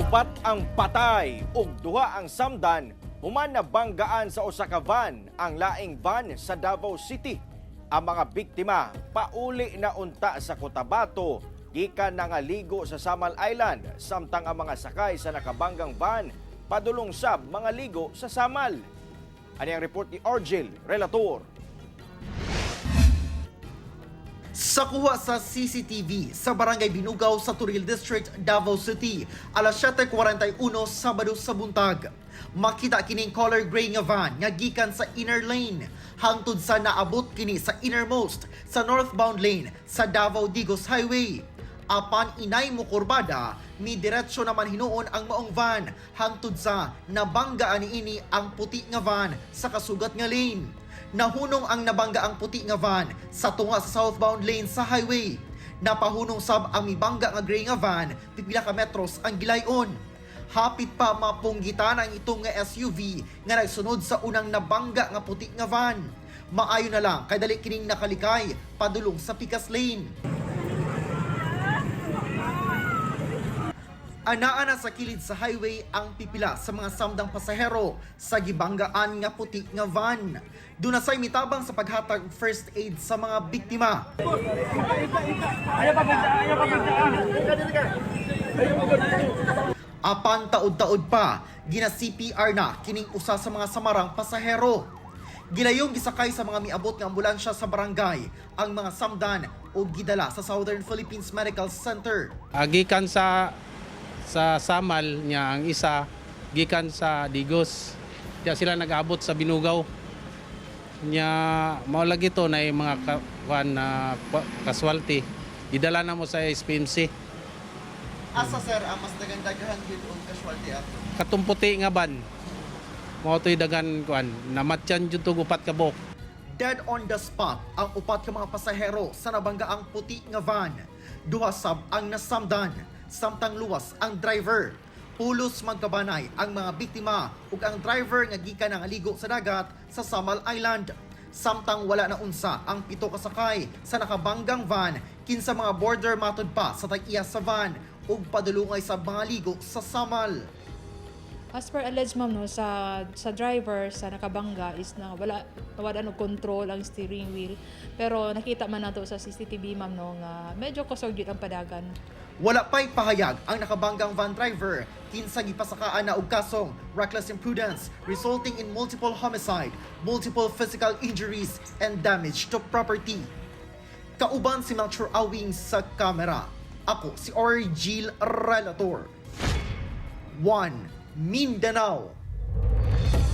Upat ang patay ug duha ang samdan human nabanggaan sa usa ka van ang laing van sa Davao City. Ang mga biktima pauli na unta sa Cotabato gikan nangaligo sa Samal Island, samtang ang mga sakay sa nakabanggang van padulong sab mga ligo sa Samal. Ani ang report ni Argel Relator. Sa kuha sa CCTV sa Barangay Binugaw sa Toril District, Davao City, alas 7:41 Sabado sa buntag. Makita kining color gray nga van nga gikan sa inner lane hangtod sa naabot kini sa innermost sa northbound lane sa Davao Digos Highway. Apan inay mo kurbada, mi diretso naman hinuon ang maong van hangtod sa nabanggaan niini ang puti nga van sa kasugat nga lane. Nahunong ang nabangga ang puti nga van sa tunga sa southbound lane sa highway. Napahunong sab ang mibangga nga gray nga van, pipila ka metros ang gilayon. Hapit pa mapunggitan ang itong nga SUV nga nagsunod sa unang nabangga nga puti nga van. Maayo na lang kay dali kining nakalikay padulong sa pikas lane. Anaa na sa kilid sa highway ang pipila sa mga samdang pasahero sa gibanggaan nga puti nga van. Duna say mitabang sa paghatag first aid sa mga biktima. Apan taod-taod pa, gina CPR na kining usa sa mga samarang pasahero. Gilayong gisakay sa mga miabot nga ambulansya sa barangay ang mga samdan o gidala sa Southern Philippines Medical Center. Gikan sa Samal niya, ang isa gikan sa Digos. Diya sila nag-abot sa Binugaw. Nya mao lagi to na yung mga kuan na casualty. Gidala na mo sa SPMC. Asa, sir, ang mas daghan gyud og casualty ato? Katong puti nga van. Mao to'y dagan kuan, namatyan jud tog upat ka buok. Dead on the spot ang upat ka mga pasahero sa nabanggaang puti nga van. Duha sab ang nasamdan, samtang luwas ang driver. Pulos magkabanay ang mga biktima ug ang driver nga gikan ang aligo sa dagat sa Samal Island. Samtang wala na unsa ang pito kasakay sa nakabanggang van, kinsa mga border matod pa sa tag-iya sa van ug padulungay sa mga ligo sa Samal. As per alleged, ma'am, no, sa driver sa nakabangga is na wala wala no control ang steering wheel. Pero nakita man nato sa CCTV, ma'am, no, nga medyo kusog jud ang padagan. Wala pa'y pahayag ang nakabanggang van driver, kinsa gipasakaan na og kasong reckless imprudence resulting in multiple homicide, multiple physical injuries and damage to property. Kauban si Melchor Awing sa kamera. Ako si Orgil Relator. 1 Mindanao.